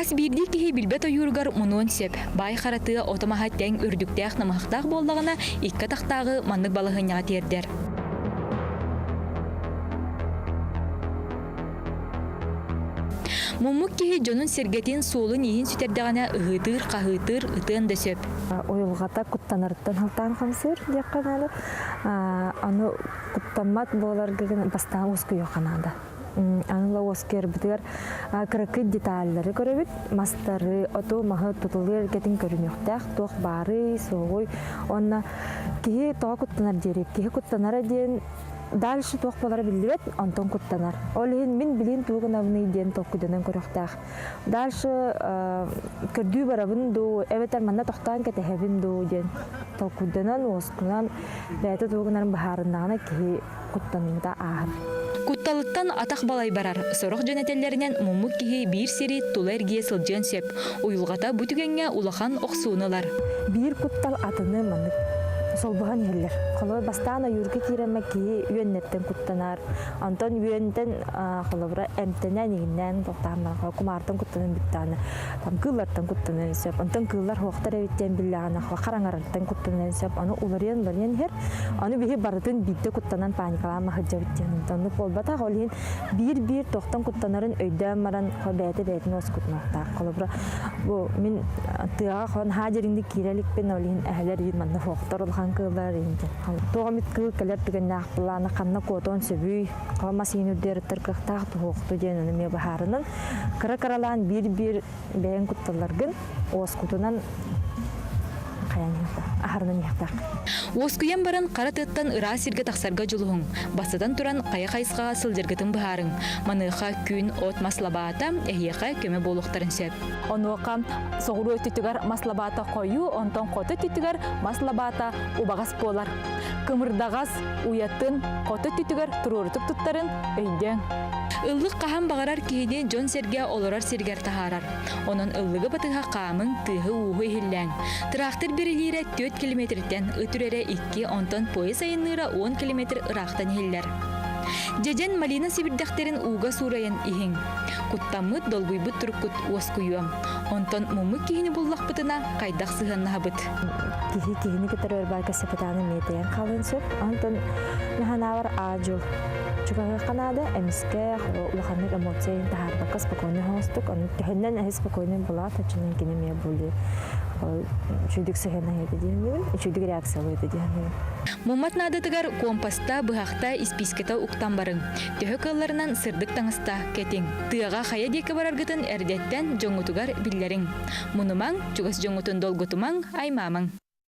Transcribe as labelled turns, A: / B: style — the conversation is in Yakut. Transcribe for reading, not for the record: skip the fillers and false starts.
A: Хас биирдии киһи билбэт ойууругар мунуон сөп. Баай хара тыа ото-маһа тэҥ үрдүктээх намыһахтаах буоллаҕына, икки атахтааҕы маннык балаһыанньаҕа тиэрдэр. Муммут киһи дьонун-сэргэтин суолун-ииһин сүтэрдэҕинэ ыһыытыыр-хаһыытыыр, ытыан да сөп.
B: Уйулҕата куттанарыттан сылтаан хамсыыр диэххэ наада. Аны куттаммат буоларга бастаан уоскуйуохха наада. Аны уоскуйарбытыгар кыракый деталлары көрөбүт. Мастары, оту, маһы тутулуу эргэтин көрүнүөхтээх, туох баарый, суоҕуй. Уонна киһи тоҕо куттанар диэри. Киһи куттанара диэн дальше туох буолара биллибэт, онтон куттанар. Ол иһин мин билин тугу гынабыный диэн толкуйданан көрүөхтээх. Дальше көрдүү барабын дуу, эбэтэр манна тохтоон кэтэһэбин дуу диэн толкуйданан, уоскунан бэйэтэ тугу гынарын быһаарыннаҕына киһи куттаныыта ааһар.
A: Кутталыттан атах балай барар. Сорох дьон этэллэринэн муммут киһи биир сири тула эргийэ сылдьыан сөп. Уйулҕата бу түгэҥҥэ улахан охсууну ылар.
B: Биир куттал атыны маннык солбуһан иһэллэр. Холобур, бастаан ойуурга киирэммэ киһи үөннэртэн куттанар. Онтон үөнтэн холобура эмтэнэн иҥнэн тохтоон баран кумаартан куттанан бүттэҕинэ там кыыллартан куттаныан сөп. Онтон кыыллар хуохтар эбит диэн биллэҕинэ хараҥарартан куттаныан сөп. Аны уларыйан уларыйан иһэр. Аны биһи барытын биирдэ куттанан паникалаан маһырдьабыт диэн. Оннук буолбатах. Ол иһин биир-биир тохтон куттанарын өйдөөн баран бэйэтэ бэйэтин уоскутунуохтаах. Холобура, бу мин тыаҕа хон хаа дьириҥник киирэ иликпин, ол иһин эһэлэр иһин манна хуохтар улахан кыыллар иһин туох эмит кыыл кэлэр түгэннээх былаана ханна куотуон сөбүй, мас иһин үрдүөр кыахтаах туһуохту диэн ону эмиэ быһаарынан кыра-кыралаан биир-биир бэйэҥ кутталларгын уоскутунан хайан аһарынан иһиэхтээх.
A: Уоскуйан баран хара тыаттан ыраас сиргэ тахсарга дьулуһуҥ. Бастатан туран хайа хайысхаҕа сылдьаргытын быһаарыҥ. Маныаха күн, от-мас лабаата эһиэхэ көмө буолуохтарын сөп. Онуоха соҕуруу өттүтүгэр мас лабаата хойуу, онтон хоту өттүтүгэр мас лабаата убаҕас буолар. Кымырдаҕас уйатын хоту өттүтүгэр туруорутук туттарын өйдөөҥ. Ыллык хаһан баҕарар киһини дьон-сэргэ олорор сиригэр таһаарар. Онон ыллыгы батыһа хаамыҥ, тыаһы-ууһу иһиллээҥ. Тыраахтыр бирилиирэ 4 километртэн, ыт үрэрэ 2, онтон поезд айанныыра 10 километр ыраахтан иһиллэр. Дьэдьэн малина сибирдэхтэрин ууга суурайан иһиҥ. Куттаммыт, долгуйбут туруккут уоскуйуо. Онтон муммут киһини буллахпытына хайдах сыһыаннаһабыт?
B: Киһи киһини кытары өр кэсэпэтааны эмиэ хаалыан сөп. Онтон наһанаабар аа-дьыл чугаһыахха наада, эмискэ улаханнык эмоция таһаарбакка спокойно оҥостук, ону төһөннөн эһи спокойно булаат, оччонон кини эмиэ более үчүгдүк сыһыанаһыыта диэхнибин, үчүгдүк реакциялыыта диэхнибин.
A: Муммат наадатыгар компаста, быһахта, испиискэтэ уктан барыҥ. Төһө кыалларынан сырдык таҥаста кэтиҥ. Тыаҕа хайа диэки бараргытын эрдэттэн дьоҥҥутугар биллэриҥ. Мунумаҥ, чугас дьоҥҥутун долгутумаҥ, аймаамаҥ.